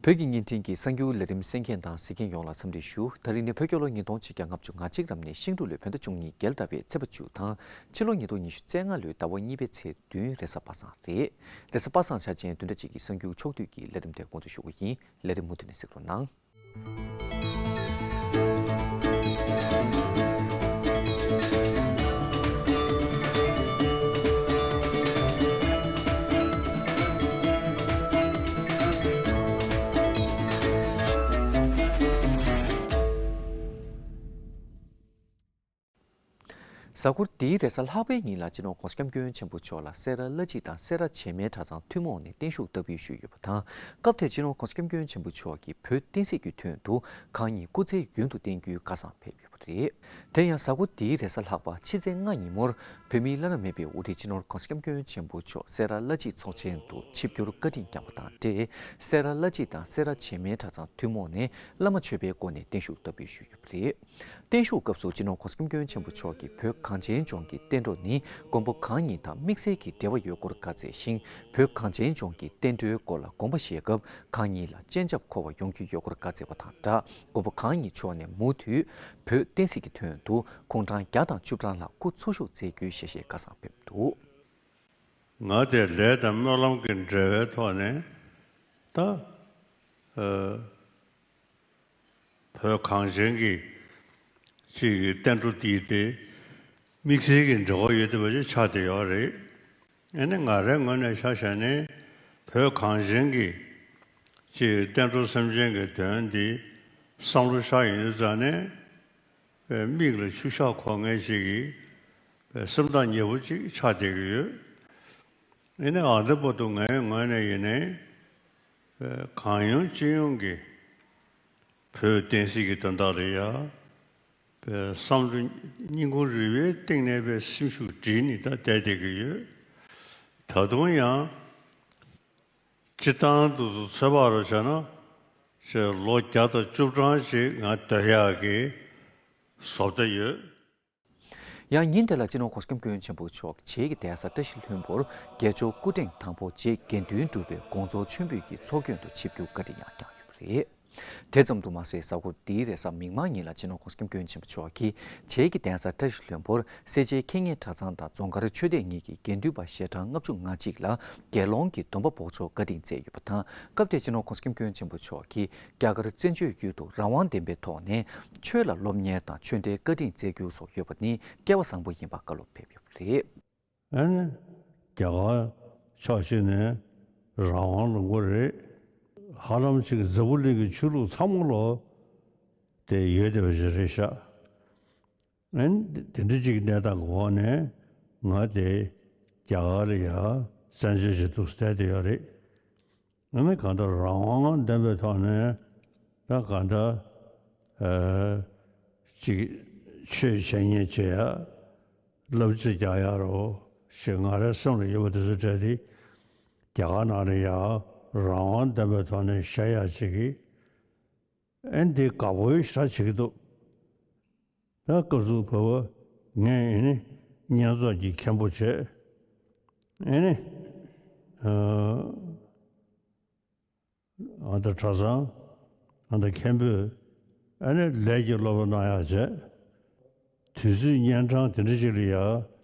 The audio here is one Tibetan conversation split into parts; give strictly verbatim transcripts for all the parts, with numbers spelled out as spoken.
བོད་ཀྱི་བརྙན་འཕྲིན་གྱི་གསར་འགྱུར་ལས་རིམ་གསན་མཁན་དང་གཟིགས་མཁན་ཡོངས་ལ་འཚམས་འདྲི་ཞུ། ད་རིང་ནི་བོད་རྒྱལ་ལོ་ཉིས་སྟོང་ཆིག་བརྒྱ་ལྔ་བཅུ་ང་གཅིག་རབ་གནས་ཤིང་འབྲུག་ལོའི་བོད་ཟླ་བཅུ་གཉིས་རྒྱལ་ཟླ་བའི་ཚེས་པ་བཅུ་དང་། ཕྱི་ལོ་ཉིས་སྟོང་ཉི་ཤུ་རྩ་ལྔ་ལོའི་ཟླ་བ་གཉིས་པའི་ཚེས་བདུན་རེས་གཟའ་པ་སངས་རེད། རེས་གཟའ་པ་སངས་འཆར་ཅན་བདུན་ཕྲག་གཅིག་གི་གསར་འགྱུར་ཕྱོགས་བསྡུས་ཀྱི་ལས་རིམ་དེ་འགོ་འཛུགས་ཞུ་གི་ཡིན། ལས་རིམ་མུ་མཐུད་ནས་གཟིགས་རོགས་གནང་། གཟའ་འཁོར་འདིའི་རེས་གཟའ་ལྷག་པའི་ཉིན་ལ་སྤྱི་ནོར་༸གོང་ས་༸སྐྱབས་མགོན་ཆེན་པོ་མཆོག་ལ་སེ་ར་བླ་སྤྱི་དང་སེ་ར་བྱེ་མའི་གྲྭ་ཚང་ཐུན་མོང་ནས་བརྟན་བཞུགས་བསྟར་འབུལ་ཞུས་ཡོད་པ་དང་། སྐབས་དེར་སྤྱི་ནོར་༸གོང་ས་༸སྐྱབས་མགོན་ཆེན་པོ་མཆོག་གིས་བོད་བསྟན་སྲིད་ཀྱི་དོན་དུ་ཁང་གཉིས་སྐུ་ཚེ་རྒྱུན་དུ་བརྟན་རྒྱུའི་བཀའ་བཟང་ཕེབས་ཡོད་པ་རེད། དེ་ཡང་གཟའ་འཁོར་འདིའི་རེས་གཟའ་ལྷག་པ་ཕྱི་ཚེས་ལྔ་ཉིན་མོར་བོད་མིའི་བླ་ན་མེད་པའི་དབུ་ཁྲིད་སྤྱི་ནོར་༸གོང་ས་༸སྐྱབས་མགོན་ཆེན་པོ་མཆོག་སེ་ར་བླ་སྤྱི་ཚོགས་ཆེན་དུ་ཆིབས་བསྒྱུར་བཀའ་དྲིན་བསྐྱངས་པ་དང་འབྲེལ། སེ་ར་བླ་སྤྱི་དང་སེ་ར་བྱེ་མའི་གྲྭ་ཚང་ཐུན་མོང་ནས་བླ་མ་མཆོད་པའི་སྒོ་ནས་བརྟན་བཞུགས་བསྟར་འབུལ་ཞུས་ཡོད་པ་རེད། བརྟན་བཞུགས་སྐབས་སུ་སྤྱི་ནོར་༸གོང་ས་༸སྐྱབས་མགོན་ཆེན་པོ་མཆོག་གིས་བོད་གངས་ཅན་ལྗོངས་ཀྱི་བསྟན་འགྲོ་ནི་མགོན་པོ་གང་ཉིད་དང་དམིགས་བསལ་གྱི་འབྲེལ་བ་ཡོད་སྐོར་བཀའ་སྩལ་ཞིང་། བོད་གངས་ཅན་ལྗོངས་ཀྱི་བསྟན་འགྲོའི་སྐོར་ལ་དགོངས་པ་བཞེས་སྐབས་གང་ཉིད་ལ་སྤྱན་ཆབ་འཁོལ་བ་ཡོང་རྒྱུ་ཡོད་སྐོར་བཀའ་སྩལ་བ་དང་སྦྲགས། མགོན་པོ་གང་ཉིད་མཆོག་ནས་མུ་མཐུད་བོད་བསྟན་སྲིད་ཀྱི་དོན་དུ་དགུང་གྲངས་བརྒྱ་དང་བཅུ་གྲངས་ལྷག་སྐུ་འཚོ་བཞུགས་མཛད་རྒྱུའི་ཞལ་བཞེས་བཀའ་བཟང་ཕེབས་འདུག། ང་དེ་ལས་དང་སྨོན་ལམ་གྱི་འབྲེལ་བའི་ཐོག་ནས་ད་ཨ། བོད་གངས་ཅན་གྱི་ཅིག་གི་བསྟན་འགྲོ་འདི་དེ་དམིགས་བསལ་གྱི་འབྲེལ་བ་ཡོད་བསྡད་པ་ཅིག་ཆགས་བསྡད་ཡོད་རེད། ཨ་ནི་ང་རའི་ངོས་ནས་ཆ་བཞག་ནས་བོད་གངས་ཅན་གྱི་ཅིག་བསྟན་འགྲོ་སེམས་ཅན་གྱི་དོན་འདི་བསམ་བློ་བཞག་ཡོང་དུས་ཙང་ནས། པའི་མིག་ལ་ཆུ་ཤག་འཁོར་མཁན་ཞིག་གི་པའི་སེམས་ཐག་ཉེ་པོ་ཅིག་ཆགས་བསྡད་ཀྱི་ཡོད། ཡིན་ནའི་ཨ་འདི་བར་དུ་ངའི་ངོས་ནས་ཡིན་ནའི་པའི་གང་ཡོང་ཅི་ཡོང་གི་བོད་བསྟན་སྲིད་ཀྱི་དོན་དག་ལ་ཡ་པའི་བསམ་བློ་སྙིང་ཁུང་རུས་པའི་གཏིང་ནས་པའི་སེམས་ཤུགས་སྒྲིལ་ནས་ད་བསྡད་བསྡད་ཀྱི་ཡོད། ད་དུང་ཡང་། སྤྱིར་བཏང་དུ་ཚོད་དཔག་རུ་བྱས་ན། ཅེས་ལོ་བརྒྱ་དང་བཅུ་གྲངས་ཤིག་ང་སྡོད་ཡག་གི་བཟོ་ལྟ་ཡོད། ཡང་ཉིན་དེ་ལ་སྤྱི་ནོར་༸གོང་ས་༸སྐྱབས་མགོན་ཆེན་པོ་མཆོག་བྱེས་ཀྱི་གདན་ས་བཀྲ་ཤིས་ལྷུན་པོར་རྒྱལ་མཆོག་སྐུ་ཕྲེང་དང་པོ་རྗེ་དགེ་འདུན་གྲུབ་པའི་དགོངས་རྫོགས་མཆོད་འབུལ་གྱི་ཚོགས་མགོན་དུ་ཆིབས་བསྒྱུར་བཀའ་དྲིན་ཡང་བསྐྱངས་ཡོད་པ་རེད། དེ་ཙམ་དུ་མ་ཟད། གཟའ་འཁོར་འདིའི་རེས་གཟའ་མིག་དམར་ཉིན་ལ་སྤྱི་ནོར་༸གོང་ས་༸སྐྱབས་མགོན་ཆེན་པོ་མཆོག་གིས་བྱེས་ཀྱི་གདན་ས་བཀྲ་ཤིས་ལྷུན་པོར་སེར་བྱེས་ཁེ་གཉེར་གྲྭ་ཚང་དང་རྫོང་དཀར་ཆོས་སྡེ་གཉིས་ཀྱི་དགེ་འདུན་པ་ཞལ་གྲངས་ལྔ་བཅུ་ང་གཅིག་ལ་དགེ་སློང་གི་སྡོམ་པ་འབོགས་ཆོག་བཀའ་དྲིན་སྩལ་ཡོད་པ་དང་། སྐབས་དེར་སྤྱི་ནོར་༸གོང་ས་༸སྐྱབས་མགོན་ཆེན་པོ་མཆོག་གིས་རྒྱ་གར་བཙན་བྱོལ་ཡུལ་དུ་རང་དབང་ལྡན་པའི་ཐོག་ནས་ཆོས་ལ་སློབ་གཉེར་དང་ཆོས་འབྲེལ་བཀའ་དྲིན་སྩལ་རྒྱུ་སོགས་ཡོད་པ་ནི་སྐལ་བ་བཟང་པོ་ཡིན་པ་བཀའ་སློབ་ཕེབས་ཡོད་པ་རེད། ཨ་ནི། རྒྱ་གར་ཕྱོགས་གཅིག་ནས་རང་དབང་ལུང་པ་རེད། ཧ་ལམ་ཅིག་འཛམ་བུ་གླིང་གི་ཆོས་ལུགས་ཚང་མ་ལོ་དེ་ཡོད་བསྡད་པ་ཞིག་རེད་ཤག། ཨ་ནི་དེ་འདྲ་ཅིག་གི་གནས་སྟངས་ཀྱི་འོག་ནས་ང་དེ་རྒྱ་གར་ལ་ཡ་བཙན་བྱོལ་ཞིག་འདུག་བསྡད་དེ་ཡོད་རེད། ཨ་ནི་གང་ལྟར་རང་དབང་ལྡན་པའི་ཐོག་ནས་ད་གང་ལྟར་ཨ་ཅིག་ཆོས་བྱེད་ཉན་བྱེད་ཡ། བསླབ་བྱ་རྒྱག་ཡ་རོ་ཞེས་ང་རའི་སེམས་ལ་ཡོད་པ་དེ་ཚོ་གྲས་དེ་རྒྱ་གར་ནང་ནས་ཡང་རང་དབང་ལྡན་པའི་ཐོག་ནས་བཤད་ཡ་ཅིག་གིས་ཨེ་འདི་དགའ་པོའི་ཞེ་དྲག་བྱེད་ཀྱི་འདུག། ད་སྐབས་སུ་བབ་པ་ངས་ཨེ་ནི་བསྙེན་རྫོགས་ཀྱི་མཁན་པོ་བྱས། ཨེ་ནི་ཨ། ཨ་ད་གྲྭ་ཚང་། ཨ་ད་མཁན་པོས་ཨ་ནི་ལས་ཀྱི་སློབ་གཉེར་གནང་ཡག་བྱས། དུས་ཚོད་གཉན་འཕྲང་དེ་འདྲ་ཅིག་ལ་ཡ་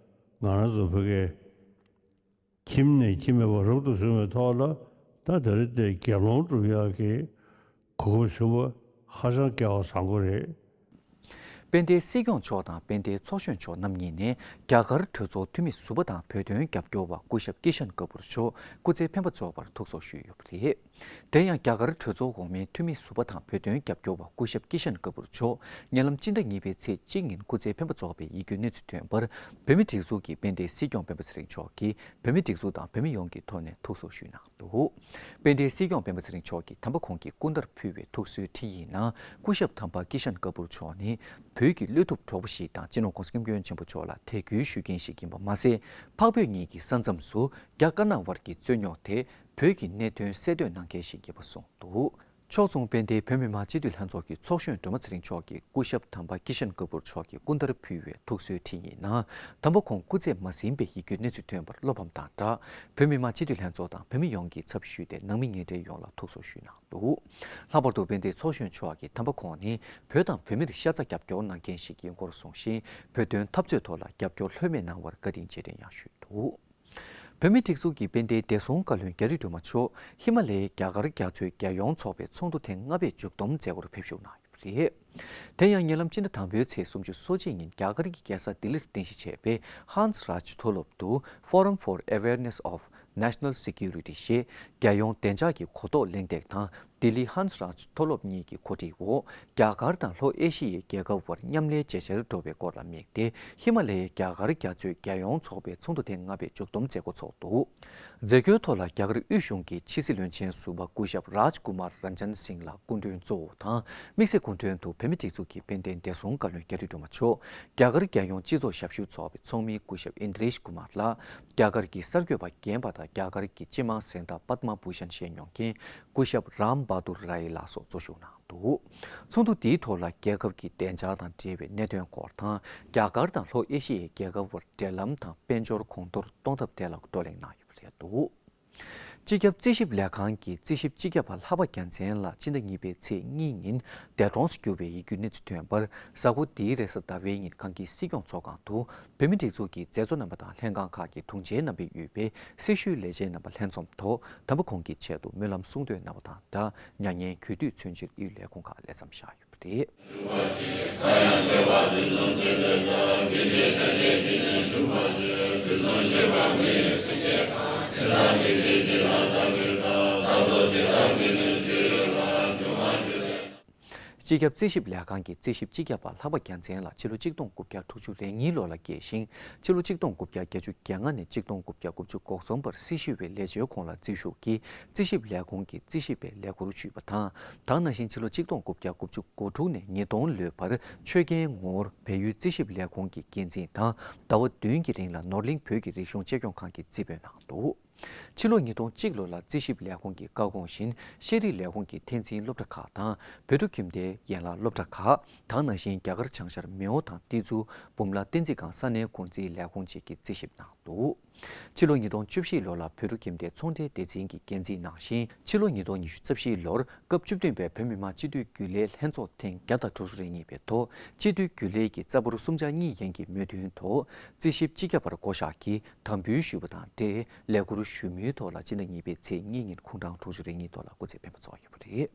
ང་རང་ཚོ་བོད་སྐད་ཁྱིམ་ནས་ཁྱིམ་མེད་པར་རབ་ཏུ་བྱུང་བའི་ཐོག་ལ་ད་དེ་རིང་དེ་དགེ་སློང་སྒྲུབ་ཡག་གི་གོ་སྐབས་བྱུང་བ་ཧ་ཅང་སྐལ་བ་བཟང་པོ་རེད། དཔལ་ལྡན་སྲིད་སྐྱོང་མཆོག་དང་དཔལ་ལྡན་ཚོགས་གཞོན་མཆོག་རྣམ་གཉིས་ནས་རྒྱ་གར་གྲོས་ཚོགས་འཐུས་མི་ཟུར་པ་དང་བོད་དོན་རྒྱབ་སྐྱོར་བ་སྐུ་ཞབས་ཀི་ཤན་ཀ་པུར་མཆོག་སྐུ་ཚེ་འཕེན་པ་རྫོགས་པར་ཐུགས་གསོ་ཞུས་ཡོད་པ་རེད། དེ་ཡང་རྒྱ་གར་གྲོས་ཚོགས་འོག་མའི་འཐུས་མི་ཟུར་པ་དང་བོད་དོན་རྒྱབ་སྐྱོར་བ་སྐུ་ཞབས་ཀི་ཤན་ཀ་པུར་མཆོག་ཉེ་ལམ་སྤྱི་ཟླ་གཉིས་པའི་ཚེས་གཅིག་ཉིན་སྐུ་ཚེ་འཕེན་པ་རྫོགས་པའི་ཡིད་སྐྱོའི་གནས་ཚུལ་ཐོན་པར། བོད་མིའི་སྒྲིག་འཛུགས་ཀྱི་དཔལ་ལྡན་སྲིད་སྐྱོང་སྤེན་པ་ཚེ་རིང་མཆོག་གིས་བོད་མིའི་སྒྲིག་འཛུགས་དང་བོད་མི་ཡོངས་ཀྱི་ཐོག་ནས་ཐུགས་གསོ་ཞུས་གནང་འདུག། དཔལ་ལྡན་སྲིད་སྐྱོང་སྤེན་པ་ཚེ་རིང་མཆོག་གིས་དམ་པ་ཁོང་གི་སྐུ་འདྲར་ཕུལ་བའི་ཐུགས་གསོའི་འཕྲིན་ཡིག་ནང་། སྐུ་ཞབས་དམ་པ་ཀི་ཤན་ཀ་པུར་མཆོག་ནི་བོད་ཀྱི་བློ་ཐུབ་གྲོགས་པོ་ཞིག་དང་། སྤྱི་ནོར་༸གོང་ས་༸སྐྱབས་མགོན་ཆེན་པོ་མཆོག་ལ་དད་གུས་ཞུ་མཁན་ཞིག་ཡིན་པ་མ་ཟད། འཕགས་བོད་གཉིས་ཀྱི་ས་མཚམས་སུ་རྒྱ་དཀར་ནག་དབར་གྱི་རྩོད་རྙོག་དེ་བོད་ཀྱི་གནད་དོན་གསལ་འདོན་གནང་མཁན་ཞིག་ཡིན་པ་གསུངས་འདུག། ཕྱོགས་མཚུངས་དཔལ་ལྡན་བོད་མི་མང་སྤྱི་འཐུས་ལྷན་ཚོགས་ཀྱི་ཚོགས་གཞོན་སྒྲོལ་མ་ཚེ་རིང་མཆོག་གིས་སྐུ་ཞབས་དམ་པ་ཀི་ཤན་ཀ་པུར་མཆོག་གི་སྐུ་འདར་ཕུལ་བའི་ཐུགས་གསོའི་ཁྲིད་ཡིག་ནང་། དམ་པ་ཁོང་སྐུ་ཚེ་མ་ཟིན་པའི་ཡིད་སྐྱོའི་གནས་ཚུལ་ཐོན་པར་བློ་ཕམ་དང་སྦྲགས། བོད་མི་མང་སྤྱི་འཐུས་ལྷན་ཚོགས་དང་བོད་མི་ཡོངས་ཀྱི་ཚབ་ཞུས་ཏེ་ནང་མི་ཉེ་འབྲེལ་ཡོངས་ལ་ཐུགས་གསོ་ཞུས་གནང་འདུག། ལྷག་པར་དུ་དཔལ་ལྡན་ཚོགས་གཞོན་མཆོག་གིས་དམ་པ་ཁོང་ནི་བོད་དང་བོད་མིར་ཤ་ཚ་རྒྱབ་སྐྱོར་གནང་མཁན་ཞིག་ཡིན་སྐོར་གསུངས་ཤིང་། བོད་དོན་འཐབ་རྩོད་ཐོག་ལ་རྒྱབ་སྐྱོར་ལྷོད་མེད་གནང་བར་བཀའ་དྲིན་རྗེས་དྲན་ཡང་ཞུས་འདུག། བོད་མིའི་སྒྲིག་འཛུགས་ཀྱི་དཔལ་ལྡན་བདེ་སྲུང་བཀའ་བློན་རྒྱ་རི་སྒྲོལ་མ་མཆོག་ཧི་མ་ལ་ཡའི་རྒྱ་གར་རྒྱ་མཚོའི་རྒྱལ་ཡོངས་ཚོགས་པའི་ཚོགས་འདུ་ཐེངས་ལྔ་པའི་མཇུག་བསྡོམས་མཛད་སྒོར་ཕེབས་ཞུགས་གནང་ཡོད་པ་རེད། དེ་ཡང་ཉེ་ལམ་སྤྱི་ཟླ་དང་པོའི་ཚེས་སོ་གཅིག་ཉིན་རྒྱ་གར་གྱི་རྒྱལ་ས་ལྡི་ལིར་རྟེན་གཞི་བྱས་པའི་ཧན་སི་རཱཇ་མཐོ་སློབ་ཏུ་Forum for Awareness of National Security ཞེས་རྒྱལ་ཡོངས་བདེ་འཇགས་ཀྱི་གོ་རྟོགས་གླེང་སྟེགས་དང་ལྡི་ལི་ཧན་སི་རཱཇ་མཐོ་སློབ་གཉིས་ཀྱི་གོ་སྒྲིག་འོག་རྒྱ་གར་དང་ལྷོ་ཨེ་ཤི་ཡའི་རྒྱལ་ཁབ་བར་མཉམ་ལས་ཇེ་ཆེར་འགྲོ་བའི་སྐོར་ལ་དམིགས་ཏེ་ཧི་མ་ལ་ཡའི་རྒྱ་གར་རྒྱ་མཚོའི་རྒྱལ་ཡོངས་ཚོགས་པའི་ཚོགས་འདུ་ཐེངས་ལྔ་པའི་མཇུག་བསྡོམས་མཛད་སྒོ་ཚོགས་འདུག། མཛད་སྒོའི་ཐོག་ལ་རྒྱ་གར་དབུས་གཞུང་གི་ཕྱི་སྲིད་བློན་ཆེན་ཟུར་པ་སྐུ་ཞབས་རཱཇ་ཀུ་མར་རན་ཇན་སིང་ལགས་སྐུ་མགྲོན་གཙོ་བོ་དང་། དམིགས་བསལ་སྐུ་མགྲོན་དུ་བོད་མིའི་སྒྲིག་འཛུགས་ཀྱི་དཔལ་ལྡན་བདེ་སྲུང་བཀའ་བློན་རྒྱ་རི་སྒྲོལ་མ་མཆོག་རྒྱ་གར་རྒྱལ་ཡོངས་སྤྱི་ཚོགས་ཞབས་ཞུ་ཚོགས་པའི་ཚོགས་མི་སྐུ་ཞབས་ཨིན་དྲེཤ་ཀུ་མར་ལགས། རྒྱ་གར་གྱི་གསར་འགོད་པ་རྒན་པ་དང་རྒྱ་གར་གྱི་སྤྱི་དམངས་གཟེངས་རྟགས་པདྨ་བྷུ་ཤན་བཞེས་མྱོང་མཁན་སྐུ་ཞབས་རམ་བྷ་དུར་རའི་ལགས་སོགས་གཙོ་བཞུགས་གནང་འདུག། ཚོགས་འདུ་འདིའི་ཐོག་ལ་རྒྱལ་ཁབ་ཀྱི་བདེ་འཇགས་དང་འབྲེལ་བའི་གནད་དོན་སྐོར་དང་། རྒྱ་གར་དང་ལྷོ་ཨེ་ཤི་ཡའི་རྒྱལ་ཁབ་བར་འབྲེལ་ལམ་དང་དཔལ་འབྱོར་གོང་མཐོར་གཏོང་ཐབས་ཐད་ལ་བགྲོ་གླེང་གནང་ཡོད་པ་རེད་འདུག། སྤྱི་ཁྱབ་རྩིས་ཞིབ་ལས་ཁང་གི་རྩིས་ཞིབ་སྤྱི་ཁྱབ་པ་ལྷག་པ་རྒྱལ་མཚན་ལགས་སྤྱི་ཟླ་གཉིས་པའི་ཚེས་གཉིས་ཉིན་འདས་གྲོངས་སུ་གྱུར་བའི་ཡིད་སྐྱོའི་གནས་ཚུལ་ཐོན་པར། གཟའ་འཁོར་འདིའི་རེས་གཟའ་ཟླ་བའི་ཉིན་ཁང་གི་སྲིད་སྐྱོང་ཚོགས་ཁང་དུ་བོད་མིའི་སྒྲིག་འཛུགས་ཀྱི་མཛད་གཙོ་རྣམ་པ་དང་ལྷན་ཁང་ཁག་གི་དྲུང་ཆེ་རྣམ་པས་དབུས་པའི་སྲི་ཞུའི་ལས་བྱེད་རྣམ་པ་ལྷན་འཛོམས་ཐོག་དམ་པ་ཁོང་གི་ཆེད་དུ་སྨོན་ལམ་གསུང་འདོན་གནང་བ་དང་སྦྲགས། མྱ་ངན་གུས་འདུད་མཚོན་ཕྱིར་དབུས་ལས་ཁུངས་ཁག་ལས་མཚམས་བཞག་ཡོད་པ་རེད། སྤྱི་ཁྱབ་རྩིས་ཞིབ་ལས་ཁང་གི་རྩིས་ཞིབ་སྤྱི་ཁྱབ་པ་ལྷག་པ་རྒྱལ་མཚན་ལགས་ཕྱི་ལོ་ཆིག་སྟོང་དགུ་བརྒྱ་དྲུག་ཅུ་རེ་གཉིས་ལོ་ལ་སྐྱེས་ཤིང་། ཕྱི་ལོ་ཆིག་སྟོང་དགུ་བརྒྱ་བརྒྱད་ཅུ་གྱ་ལྔ་ནས་ཆིག་སྟོང་དགུ་བརྒྱ་དགུ་བཅུ་གོ་གསུམ་བར་སྲི་ཞུ་བའི་ལས་བྱེད་ཁོངས་ལ་འཛུལ་ཞུགས་ཀྱིས་རྩིས་ཞིབ་ལས་ཁུངས་ཀྱི་རྩིས་ཞིབ་པའི་ལས་ཁུར་ཞུས་པ་དང་། དེ་ནང་བཞིན་ཕྱི་ལོ་ཆིག་སྟོང་དགུ་བརྒྱ་དགུ་བཅུ་གོ་དྲུག་ནས་ཉིས་སྟོང་ལོའི་བར་ཆོས་རྒྱལ་ངོར་བལ་ཡུལ་རྩིས་ཞིབ་ལས་ཁུངས་ཀྱི་འགན་འཛིན་དང་ཟླ་བ་བདུན་གྱི་རིང་ལ་ནོར་གླིང་བོད་ཀྱི་རིག་གཞུང་གཅེས་སྐྱོང་ཁང་གི་རྩིས་དཔོན་གནང་འདུག། ཕྱི་ལོ་ཉིས་སྟོང་གཅིག་ལོ་ལ་རྩིས་ཞིབ་ལས་ཁུངས་ཀྱི་བཀའ་དགོངས་བཞིན་ཤེས་རིག་ལས་ཁུངས་ཀྱི་འཐད་འཛིན་སློབ་གྲྭ་ཁག་དང་བོད་ཕྲུག་ཁྱིམ་སྡེའི་ཡན་ལག་སློབ་གྲྭ་ཁག་དེ་ནང་བཞིན་རྒྱ་གར་བྱང་ཤར་མེའོ་དང་ཏི་ཙུའུ་འབུམ་ལ་བསྟན་འཛིན་སྒང་ས་གནས་འགོ་འཛིན་ལས་ཁུངས་བཅས་ཀྱིས་རྩིས་ཞིབ་གནང་འདུག། ཕྱི་ལོ་ཉིས་སྟོང་བཅུ་བཞི་ལོ་ལ་བོད་ཕྲུག་ཁྱིམ་སྡེའི་ཚོང་འབྲེལ་སྡེ་ཚན་གྱི་འགན་འཛིན་གནང་ཞིང་། ཕྱི་ལོ་ཉིས་སྟོང་ཉི་ཤུ་རྩ་བཞི་ལོར་སྐབས་བཅུ་བདུན་པའི་བོད་མི་མང་སྤྱི་འཐུས་རྒྱུན་ལས་ལྷན་ཚོགས་ཐེངས་བརྒྱ་དང་དྲུག་ཅུ་རེ་གཉིས་པའི་ཐོག་སྤྱི་འཐུས་རྒྱུན་ལས་ཀྱི་རྩ་འབོར་གསུམ་ཆ་གཉིས་ཡན་གྱི་མོས་མཐུན་ཐོག་རྩིས་ཞིབ་སྤྱི་ཁྱབ་པར་བསྐོ་གཞག་གིས་དམ་འབུལ་ཞུས་པ་དང་འབྲེལ་ལས་ཁུར་ཞུ་མུས་ཐོག་ལ་སྤྱི་ཟླ་གཉིས་པའི་ཚེས་གཉིས་ཉིན་དགུང་གྲངས་དྲུག་ཅུ་རེ་གཉིས་ཐོག་ལ་སྐུ་ཚེ་དམན་པ་རྫོགས་ཡོད་པ་རེད།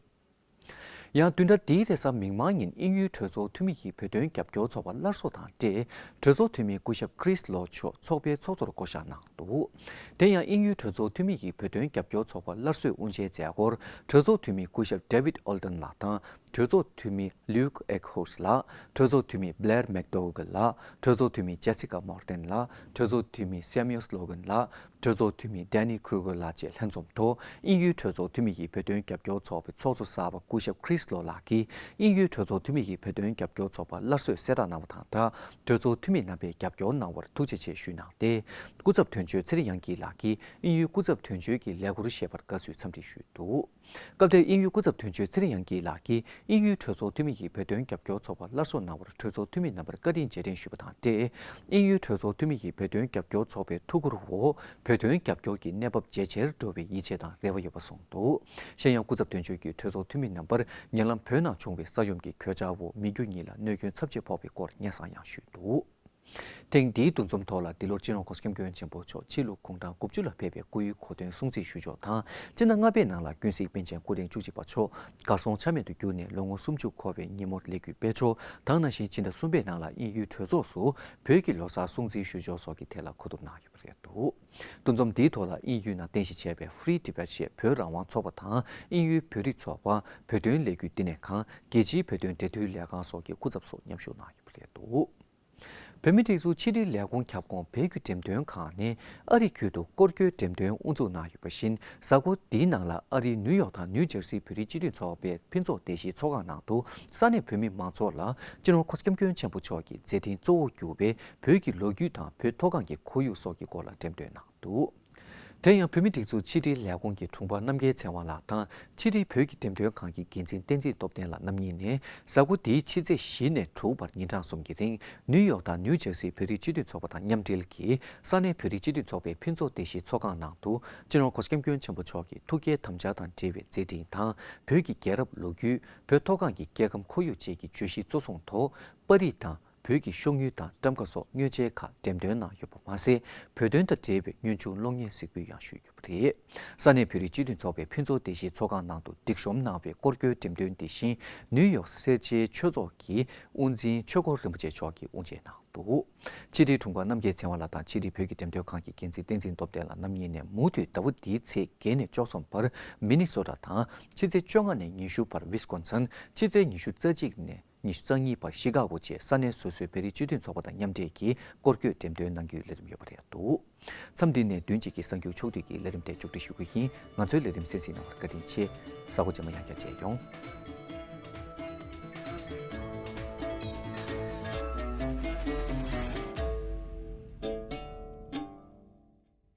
ཡང་བདུན་ཕྲག་འདིའི་རེས་གཟའ་མིག་དམར་ཉིན་དབྱིན་ཡུལ་གྲོས་ཚོགས་འཐུས་མི་ཡིས་བོད་དོན་རྒྱབ་སྐྱོར་ཚོགས་པ་སླར་གསོ་དང་འབྲེལ་གྲོས་ཚོགས་འཐུས་མི་སྐུ་ཞབས་Chris Law མཆོག་ཚོགས་པའི་ཚོགས་གཙོར་བསྐོ་གཞག་གནང་འདུག། དེ་ཡང་དབྱིན་ཡུལ་གྲོས་ཚོགས་འཐུས་མི་ཡིས་བོད་དོན་རྒྱབ་སྐྱོར་ཚོགས་པ་སླར་གསོའི་དབུ་འབྱེད་མཛད་སྒོར་གྲོས་ཚོགས་འཐུས་མི་སྐུ་ཞབས་David Alton ལགས་དང་གྲོས་ཚོགས་འཐུས་མི་Luke Eckhouse ལགས། གྲོས་ཚོགས་འཐུས་མི་Blair McDougall ལགས། གྲོས་ཚོགས་འཐུས་མི་Jessica Morton ལགས། གྲོས་ཚོགས་འཐུས་མི་Samuel Logan ལགས། གྲོས་ཚོགས་འཐུས་མི་Danny Kruger ལགས་བཅས་ལྷན་འཛོམས་ཐོག་དབྱིན་ཡུལ་གྲོས་ཚོགས་འཐུས་མི་ཡིས་བོད་དོན་རྒྱབ་སྐྱོར་ཚོགས་པའི་ཚོགས་གཙོ་གསར་པ་སྐུ་ཞབས་Chris Law ལགས་ཀྱིས་དབྱིན་ཡུལ་གྲོས་ཚོགས་འཐུས་མི་ཡིས་བོད་དོན་རྒྱབ་སྐྱོར་ཚོགས་པ་སླར་གསོའི་གསལ་བསྒྲགས་གནང་བ་དང་སྦྲགས། གྲོས་ཚོགས་འཐུས་མི་རྣམ་པས་རྒྱབ་སྐྱོར་གནང་བར་ཐུགས་རྗེ་ཆེ་ཞུས་གནང་སྟེ། སྐུ་ཚབ་དོན་གཅོད་ཚེ་རིང་དབྱངས་སྐྱིད་ལགས་ཀྱིས་དབྱིན་ཡུལ་སྐུ་ཚབ་དོན་གཅོད་ཀྱི་ལས་ཁུར་བཞེས་པར་དགའ་བསུའི་འཚམས་འདྲི་ཞུས་འདུག། སྐབས་དེར་དབྱིན་ཡུལ་སྐུ་ཚབ་དོན་གཅོད་ཚེ་རིང་དབྱངས་སྐྱིད་ལགས་ཀྱིས་དབྱིན་ཡུལ་གྲོས་ཚོགས་འཐུས་མི་ཡིས་བོད་དོན་རྒྱབ་སྐྱོར་ཚོགས་པ་སླར་གསོ་གནང་བར་གྲོས་ཚོགས་འཐུས་མི་རྣམ་པར་བཀའ་དྲིན་རྗེས་དྲན་ཞུས་པ་དང་འབྲེལ། དབྱིན་ཡུལ་གྲོས་ཚོགས་འཐུས་མི་ཡིས་བོད་དོན་རྒྱབ་སྐྱོར་ཚོགས་པའི་ཐུགས་ཁུར་འོག་བོད་དོན་རྒྱབ་སྐྱོར་གྱི་གནས་བབ་ཇེ་ཆེར་འགྲོ་བའི་ཡིད་ཆེས་དང་རེ་བ་ཡོད་པ་གསུངས་འདུག། གཞན་ཡང་སྐུ་ཚབ་དོན་གཅོད་ཀྱིས་གྲོས་ཚོགས་འཐུས་མི་རྣམ་པར་ཉེ་ལམ་བོད་ནང་བྱུང་བའི་ས་ཡོམ་གྱི་གོད་ཆག་འོག་མི་རྒྱུ་གཉིས་ལ་གནོད་སྐྱོན་ཚབས་ཆེ་ཕོག་པའི་སྐོར་སྙན་སེང་ཡང་ཞུས་འདུག། ཐེངས་འདིའི་འདུ་འཛོམས་ཐོག་ལ་འདི་ལོར་སྤྱི་ནོར་༸གོང་ས་༸སྐྱབས་མགོན་ཆེན་པོ་མཆོག་ཕྱི་ལོ་དགུང་གྲངས་དགུ་བཅུ་ལ་ཕེབས་པའི་སྐུའི་གོ་སྟོན་སྲུང་བརྩི་ཞུ་ཕྱོགས་དང་། སྤྱི་ཟླ་ལྔ་པའི་ནང་ལ་ཀུན་གཟིགས་པཎ་ཆེན་སྐུ་ཕྲེང་བཅུ་གཅིག་པ་མཆོག་གར་སོང་ཆ་མེད་དུ་གྱུར་ནས་ལོ་ངོ་སུམ་ཅུ་འཁོར་བའི་ཉིན་མོར་ལས་འགུལ་སྤེལ་ཕྱོགས་དང་། ནང་བཞིན་སྤྱི་ཟླ་གསུམ་པའི་ནང་ལ་དབྱིན་ཡུལ་གྲོས་ཚོགས་སུ་བོད་ཀྱི་ལོ་གསར་སྲུང་བརྩི་ཞུ་ཕྱོགས་སོགས་ཀྱི་ཐད་ལ་གོ་བསྡུར་གནང་ཡོད་པ་རེད་འདུག། འདུ་འཛོམས་འདིའི་ཐོག་ལ་དབྱིན་ཡུལ་ནང་རྟེན་གཞི་བྱས་པའི་Free Tibet ཞེས་བོད་རང་དབང་ཚོགས་པ་དང་དབྱིན་ཡུལ་བོད་རིགས་ཚོགས་པ། བོད་དོན་ལས་འགུལ་བསྟི་གནས་ཁང་། རྒྱལ་སྤྱིའི་བོད་དོན་འབྲེལ་མཐུད་ལས་ཁང་སོགས་ཀྱི་སྐུ་ཚབ་སོགས་མཉམ་ཞུགས་གནང་ཡོད་པ་རེད་འདུག། བོད་མིའི་སྒྲིག་འཛུགས་ཕྱི་དྲིལ་ལས་ཁུངས་ཁྱབ་ཁོངས་བོད་ཀྱི་འགྲེམས་སྟོན་ཁང་ནི་ཨ་རི་ཁུལ་དུ་སྐོར་སྐྱོད་འགྲེམས་སྟོན་དབུ་འཛུགས་གནང་ཡོད་པ་བཞིན། གཟའ་འཁོར་འདིའི་ནང་ལ་ཨ་རིའི་ནིའུ་ཡོག་དང་ནིའུ་ཇར་སིའི་བོད་རིགས་སྤྱི་མཐུན་ཚོགས་པའི་ཕུན་ཚོགས་སྡེ་བཞིའི་ཚོགས་ཁང་ནང་དུ་ས་གནས་བོད་མི་མང་ཚོགས་ལ་སྤྱི་ནོར་༸གོང་ས་༸སྐྱབས་མགོན་ཆེན་པོ་མཆོག་གི་མཛད་འཕྲིན་གཙོ་བོར་གྱུར་པའི་བོད་ཀྱི་ལོ་རྒྱུས་དང་བོད་མཐོ་སྒང་གི་ཁོར་ཡུག་སོགས་ཀྱི་སྐོར་ལ་འགྲེམས་སྟོན་གནང་འདུག། དེ་ཡང་བོད་མིའི་སྒྲིག་འཛུགས་ཕྱི་དྲིལ་ལས་ཁུངས་ཀྱི་དྲུང་འཕར་རྣམ་རྒྱལ་ཚེ་དབང་ལགས་དང་ཕྱི་དྲིལ་བོད་ཀྱི་འགྲེམས་སྟོན་ཁང་གི་འགན་འཛིན་བསྟན་འཛིན་སྟོབས་ལྡན་ལགས་རྣམ་གཉིས་ནས་གཟའ་འཁོར་འདིའི་ཕྱི་ཚེས་བཞི་ནས་དྲུག་བར་ཉིན་གྲངས་གསུམ་གྱི་རིང་ནིའུ་ཡོག་དང་ནིའུ་ཇར་སིའི་བོད་རིགས་སྤྱི་མཐུན་ཚོགས་པ་དང་མཉམ་འབྲེལ་གྱིས་ས་གནས་བོད་རིགས་སྤྱི་མཐུན་ཚོགས་པའི་ཕུན་ཚོགས་བདེ་སྐྱིད་ཚོགས་ཁང་ནང་དུ་སྤྱི་ནོར་གོང་ས་སྐྱབས་མགོན་ཆེན་པོ་མཆོག་གི་ཐུགས་བསྐྱེད་དམ་བཅའ་དང་འབྲེལ་བའི་མཛད་འཕྲིན་དང་བོད་ཀྱི་རྒྱལ་རབས་ལོ་རྒྱུས། བོད་མཐོ་སྒང་གི་སྐྱེ་ཁམས་ཁོར་ཡུག་བཅས་ཀྱི་བརྗོད་གཞི་གཙོ་བཟུང་ཐོག་པར་རིས་དང་། བོད་ཀྱི་ཤོག་དངུལ་དང་ཊམ་ཀ་སོགས་མཉེན་ཆས་ཁག་འགྲེམས་སྟོན་གནང་ཡོད་པ་མ་ཟད། བོད་དོན་དང་འབྲེལ་བའི་སྙན་ཆུང་གློག་བརྙན་གཟིགས་འབུལ་ཡང་ཞུས་ཡོད་པ་རེད། ས་གནས་བོད་རིགས་སྤྱི་མཐུན་ཚོགས་པའི་ཕུན་ཚོགས་བདེ་སྐྱིད་ཚོགས་ཁང་ནང་དུ་སྒྲིག་གཤོམ་གནང་བའི་སྐོར་སྐྱོད་འགྲེམས་སྟོན་དེ་བཞིན་ནིའུ་ཡོག་སེར་བྱེས་ཆོས་ཚོགས་ཀྱི་དབུ་འཛིན་ཆོས་འཁོར་རིན་པོ་ཆེ་མཆོག་གིས་དབུ་འབྱེད་གནང་འདུག་ཕྱི་དྲིལ་དྲུང་འཕར་རྣམ་རྒྱལ་ཚེ་དབང་ལགས་དང་ཕྱི་དྲིལ་བོད་ཀྱི་འགྲེམས་སྟོན་ཁང་གི་འགན་འཛིན་བསྟན་འཛིན་སྟོབས་ལྡན་ལགས་རྣམ་གཉིས་ནས་མུ་མཐུད་ཟླ་བ་འདིའི་ཚེས་བརྒྱད་ནས་བཅུ་གསུམ་བར་མི་ནི་སོ་ཊ་དང་ཕྱི་ཚེས་བཅོ་ལྔ་ནས་ཉི་ཤུ་བར་ཝི་སི་ཀོན་སིན། ཕྱི་ཚེས་ཉི་ཤུ་རྩ་གཅིག་ནས་ཉི་ཤུ་རྩ་གཉིས་བར་ཤི་ཀ་གོ་བཅས་ས་གནས་སོ་སོའི་བོད་རིགས་སྤྱི་མཐུན་ཚོགས་པ་དང་མཉམ་འབྲེལ་གྱིས་སྐོར་སྐྱོད་འགྲེམས་སྟོན་གནང་རྒྱུའི་ལས་རིམ་ཡོད་པ་རེད་འདུག་མཚམས་འདི་ནས་བདུན་གཅིག་གི་གསར་འགྱུར་ཕྱོགས་བསྡུས་ཀྱི་ལས་རིམ་དེ་མཇུག་སྒྲིལ་ཞུ་རྒྱུ་ཡིན། ང་ཚོའི་ལས་རིམ་གསན་གཟིགས་གནང་བར་བཀའ་དྲིན་ཆེ། གཟའ་འཁོར་རྗེས་མ་ཡང་བསྐྱར་མཇལ་ཡོང་།